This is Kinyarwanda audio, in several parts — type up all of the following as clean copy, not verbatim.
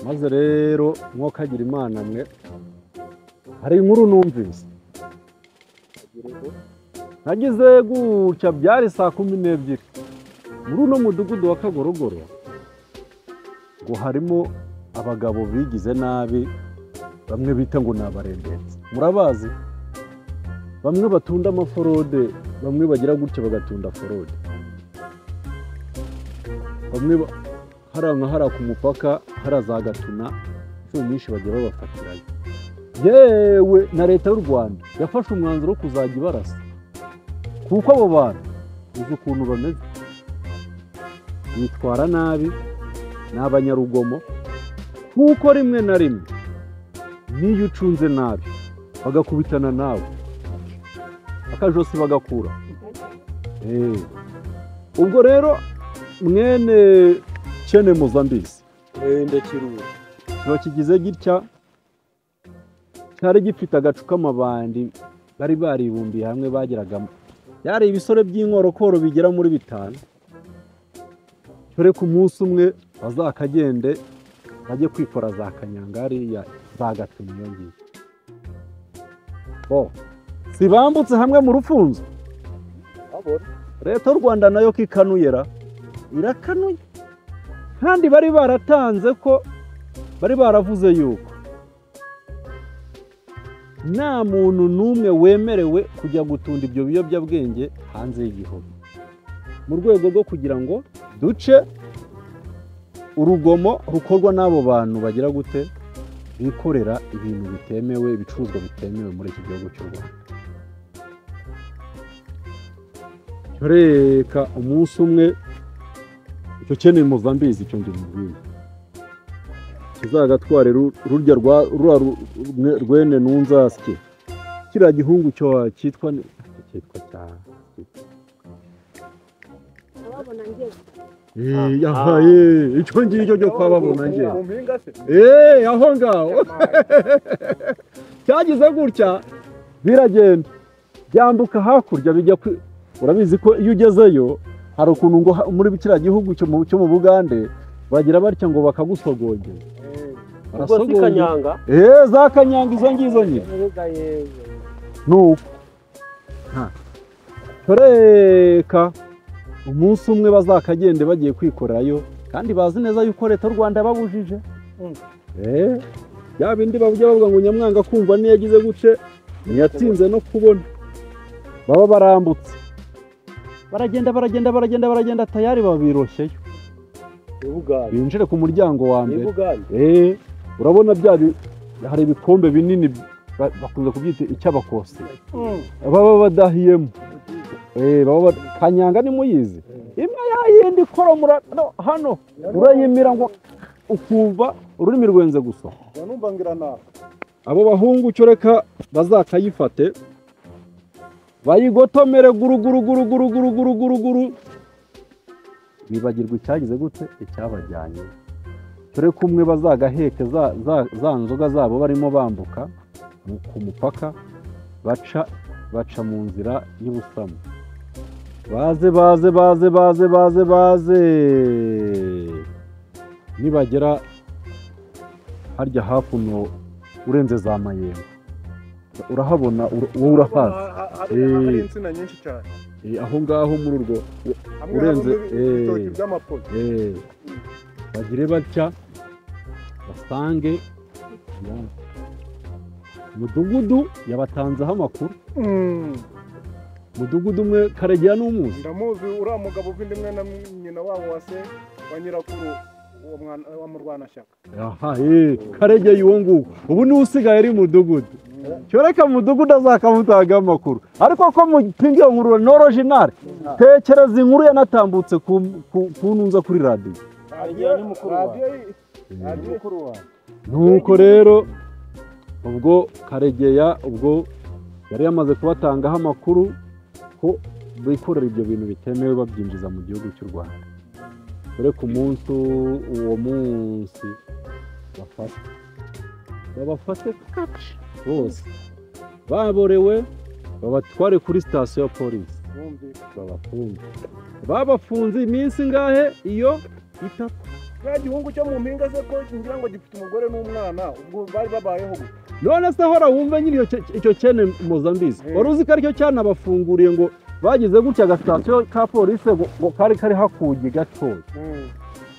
Maze rero mwokagira Imana mwe, hari inkuru numvise nagize gutya, byari saa 12 muri uno mudugudu wa Kagorogoro, ngo harimo abagabo bigize nabi, bamwe bita ngo ni abarembetsi, murabazi, bamwe batunda amaforode, bamwe bagira gutya bagatunda forode, bamwe hariya nka hariya ku mupaka hariya za Gatuna, inshuro nyinshi bajya babafatirayo. Yewe na leta y'u Rwanda yafashe umwanzuro wo kuzajya ibarasa, kuko abo bantu uzi ukuntu bameze, bitwara nabi, ni abanyarugomo, kuko rimwe na rimwe n'iyo ucunze nabi bagakubitana nawe akajosi bagakura. Ubwo rero mwene Cyene Muzambizi kiba kigize gitya, cyari gifite agacu k'amabandi bari baribumbiye hamwe, bageragamo byari ibisore by'inkorokoro bigera muri 5. Dore ku munsi umwe bazakagende bajye kwikora za kanyanga hariya za Gatuna iyo ngiyo. Bo si bambutse hamwe mu rufunzo, leta y'u Rwanda nayo kikanuyera irakanuye, kandi bari baratanze ko bari baravuze yuko nta muntu n'umwe wemerewe kujya gutunda ibyo biyobyabwenge hanze y'igihugu, mu rwego rwo kugira ngo duce urugomo rukorwa n'abo bantu bagira gute bikorera ibintu bitemewe, ibicuruzwa bitemewe muri iki gihugu cy'u Rwanda. Reka umunsi umwe icyo Cyene Muzambizi icyo ngi mubwiye kizagatware rurya rwa rwene nunzasye kiriya gihungu cyo cyitwa cya yahaye icyo ngicyo cyo kwababona nge aho ngaho cyagize gutya biragenda byambuka hakurya bijya. Urabizi ko iyo ugezeyo hari ukuntu ngo muri kiriya gihugu cyo mu Bugande bagira batya ngo bakagusogongera. Ubwo si kanyanga? Za kanyanga izo ngizo nyine. Nuko reka umunsi umwe bazakagende bagiye kwikorerayo, kandi bazi neza yuko leta y'u Rwanda babujije. Ya bindi bavuga bavuga ngo nyamwanga kumva niyagize guce ntiyatsinze no kubona, baba barambutse baragenda baragenda baragenda baragenda, tayari babiroshyeyo binjire ku muryango wa mbere. Urabona bya hari ibikombe binini bakunze kubyita icy'abakosi, baba badahiyemo. Baba kanyanga ni muyizi imwe yayindi koromura hano urayimira ngo ukumva ururimi rwenze gusa. Abo bahungu cyo reka bazakayifate bayigotomere guru guru guru guru guru guru guru guru, bibagirwa icyagize gute icyabajyanye. Dore kumwe bazagaheke za nzoga zabo barimo bambuka ku mupaka, baca mu nzira y'ubusamo, baze baze baze baze baze baze, nibagera harya hakuno urenze za Mayengo urahabona, wowe urahazi hari insina nyinshi cyane aho ngaho muri urwo urenze ibitoki by'amapoto. Bagire batya basange mudugudu yabatanzeho amakuru. Mudugudu umwe Karegeya n'umuzi ndamuzi, uriya mugabo uva indi mwe na nyina wabo wa se wa nyirakuru wa Murwanashyaka. Aha Karegeya uwo nguwo ubu niwe usigaye ari mudugudu. Cyoreka mudugudu azakamutanga amakuru, ariko ko mupinga iyo nkuru ni original. Tekereza inkuru yanatambutse ku ntunza kuri radiyo. Nuko rero ubwo Karegeya ubwo yari yamaze kubatangaho amakuru ko bikorera ibyo bintu bitemewe babyinjiza mu gihugu cy'u Rwanda. Dore ku munsi uwo munsi babafate kaci bose baborewe, babatware kuri sitasiyo ya polisi babafunze. Babafunze iminsi ngahe? Iyo 3. Cya gihungu cyo mu mpinga se ko ngira ngo gifite umugore n'umwana, ubwo bari babayeho gute? None se hora wumve nyine icyo cyene Mozambique. Wari uzi ko aricyo cyanabafunguriye ngo bagize gutya agasitasiyo ka polisi ngo kari kari hakugi gatoya.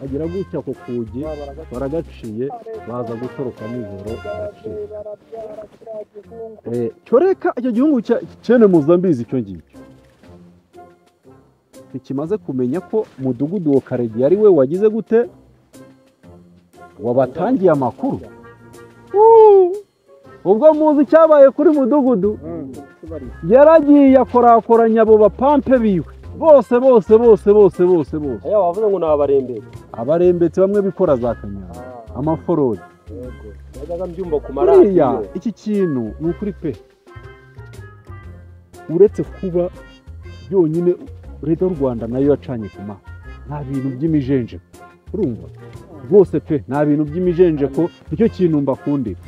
Agira gutya ako kugi baragaciye baza gutoroka nijoro baraciye. Cyoreka icyo gihungu cyene Mozambique icyo ngicyo ntikimaze kumenya ko mudugudu wa Karegeya ari we wagize gute wabatangiye amakuru. Ubwo muzi cyabaye kuri mudugudu, yaragiye akorakoranya abo bapampe biwe bose bose bose bose bose bose. Aya wavuze ngo nabarembetse. Abarembetse bamwe bikora za kanyanga, amaforodi. Yego. Najyaga mbyumva ku maradiyo. Iki kintu ni ukuri pe. Uretse kuba byonyine Leta y'u Rwanda nayo yacanye ku maso, nta bintu by'imijenjeko, urumva rwose pe, nta bintu by'imijenjeko, nicyo kintu mbakundira.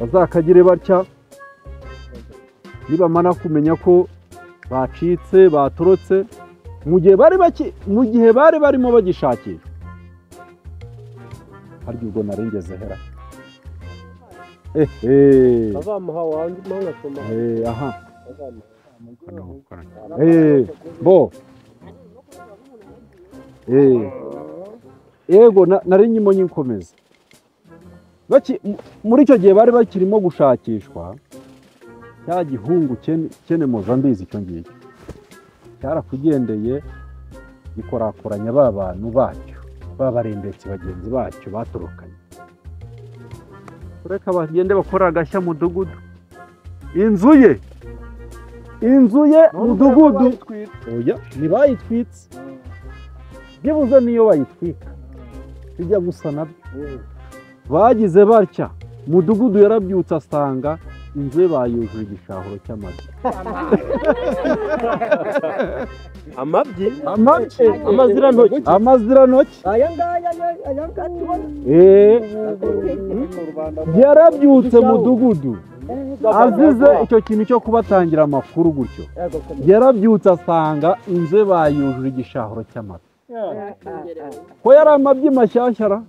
Bazakagire batya nibamara kumenya ko bacitse batorotse, mu gihe bari barimo bagishakisha. Harya ubwo narengeze hera bazamuha wanjye mwangasoma aha bo yego nari nyimo nyikomeza. Muri icyo gihe bari bakirimo gushakishwa, cya gihungu cyene Mozambique icyo ngicyo cyarakugendeye gikorakoranya ba bantu bacyo babarembetse bagenzi bacyo batorokanye. Reka bagende bakora agashya mudugudu, inzu ye mudugudu oya ntibayitwitse, byibuze niyo bayitwika bijya gusa nabyo. Bagize batya mudugudu yarabyutse asanga inzu ye bayujuje igishahuro cy'amabyi. Amabyi? Amazirantoki. Amazirantoki. Aya ngaya aya ngaya tubona. Yarabyutse mudugudu azize icyo kintu cyo kubatangira amakuru gutyo. Yarabyutse asanga inzu ye bayujuje igishahuro cy'amabyi. Ko yari amabyi mashyashya ra?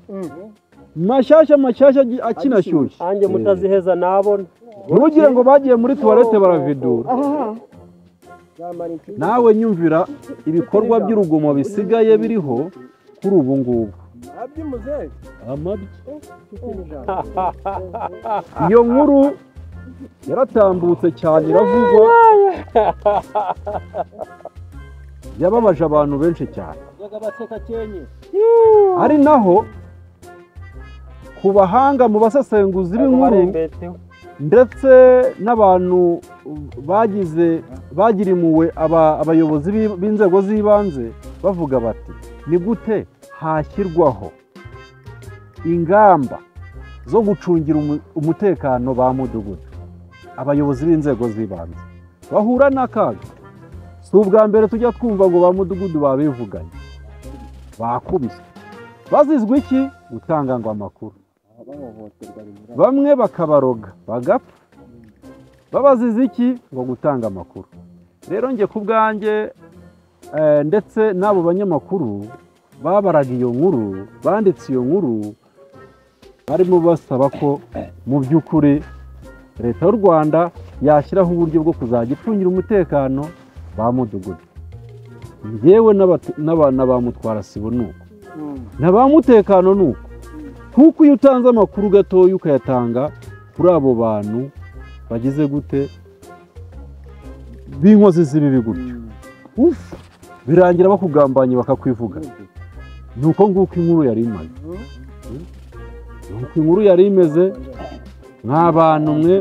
Mashyashya mashyashya akinashyushye. Ange mutaziheza nabona. Ntugire ngo bagiye muri tuwarete baravidura. Nawe nyumvira ibikorwa by'urugomo bisigaye biriho kuri ubu ngubu. Amabyi. Iyo nkuru yaratambutse cyane iravugwa, yababaje abantu benshi cyane. Ari naho ku bahanga mu basesenguzi b'inkuru ndetse n'abantu bagize bagirimuwe abayobozi b'inzego z'ibanze bavuga bati ni gute hashyirwaho ingamba zo gucungira umutekano ba mudugudu. Abayobozi b'inzego z'ibanze bahura n'akaga. Si ubwa mbere tujya twumva ngo ba mudugudu babivuganye bakubiswe, bazizwa iki? Gutanga ngo amakuru, bamwe bakabaroga bagapfa, babaziza iki? Ngo gutanga amakuru. Rero nge ku bwanjye ndetse n'abo banyamakuru babaraga iyo nkuru, banditse iyo nkuru, barimo basaba ko mu by'ukuri Leta y'u Rwanda yashyiraho uburyo bwo kuzajya icungira umutekano ba mudugudu. Yewe n'abana ba mutwara sibo nuko, na ba mutekano nuko, kuko iyo utanze amakuru gatoya ukayatanga kuri abo bantu bagize gute b'inkozi z'ibibi gutyo, birangira bakugambanye bakakwivuga. Nuko nguko inkuru yari imaze, nuko inkuru yari imeze. Nk'abantu mwe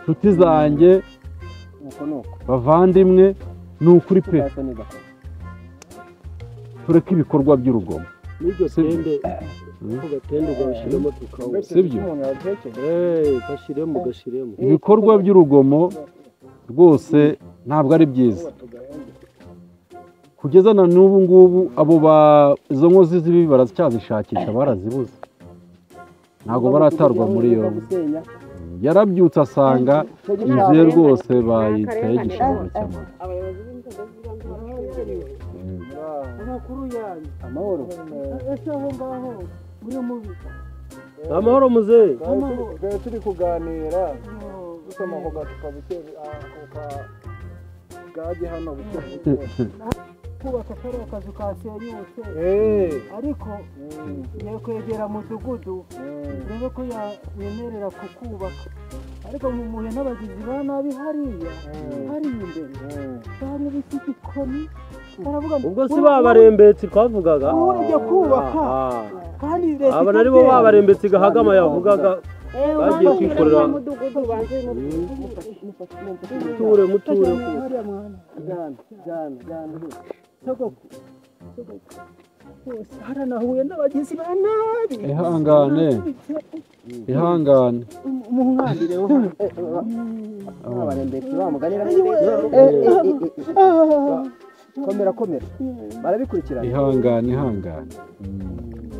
nshuti zanjye bavandimwe, ni ukuri pe, tureke ibikorwa by'urugomo. N'iryo tende ugatende ugashyiramo tukawo, sibyo? Gashyiremo gashyiremo. Ibikorwa by'urugomo rwose ntabwo ari byiza. Kugeza na n'ubu ngubu abo ba izo nkozi z'ibibi baracyazishakisha, barazibuze, ntabwo baratarwa muri yombi. Yarabyutse asanga inzu ye rwose bayiteye igishoro cy'amazu. Amakuru yanyu. Amahoro. Ese aho ngaho muri mubi. Amahoro muzehe. Twari turi kuganira dusoma ako gacupa buke ako gage hano buke buke. Kubaka kariya kazu kasenyutse ariko ngiye kwegera mudugudu ndebe ko yanyemerera kukubaka ariko mumuhe n'abagizi ba nabi hariya hariya imbere bamubise igikoni baravuga ngo Ubwo si babarembetsi twavugaga. Urebye kubaka kandi leta Aba nari bo babarembetsi Gahagama yavugaga bagiye kwikorera. Muture muture. Hariya mwana Jana jana. Sogoko bose haranahuye n'abagizi ba nabi. Ihangane. Ihangane. Umuhangire wo abarembetsi bamuganira. Komera komera. Barabikurikirana. Ihangane ihangane.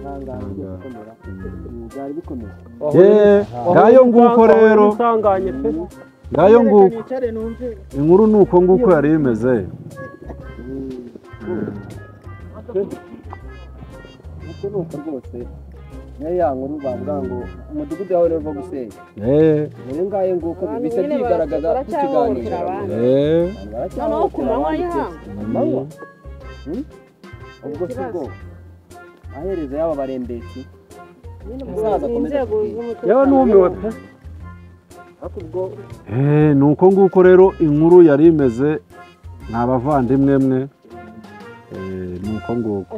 Ihangane komera. Byari bikomeye. Ngayo nguko rero. Ngayo nguko. Inkuru nuko nguko yari imeze. Nuko nuko rwose niyo ya nkuru bavuga ngo umudugudu wawe niwo gusenya. Rero ngayo nguko bisa byigaragaza ku kiganiro. Noneho ku manywa y'ihangu. Ubwo si bwo ahereza y'aba barembetsi umusaza akomeza yewe numiwe pe. Nuko nguko rero inkuru yari imeze ni abavandimwe mwe. Nuko nguko.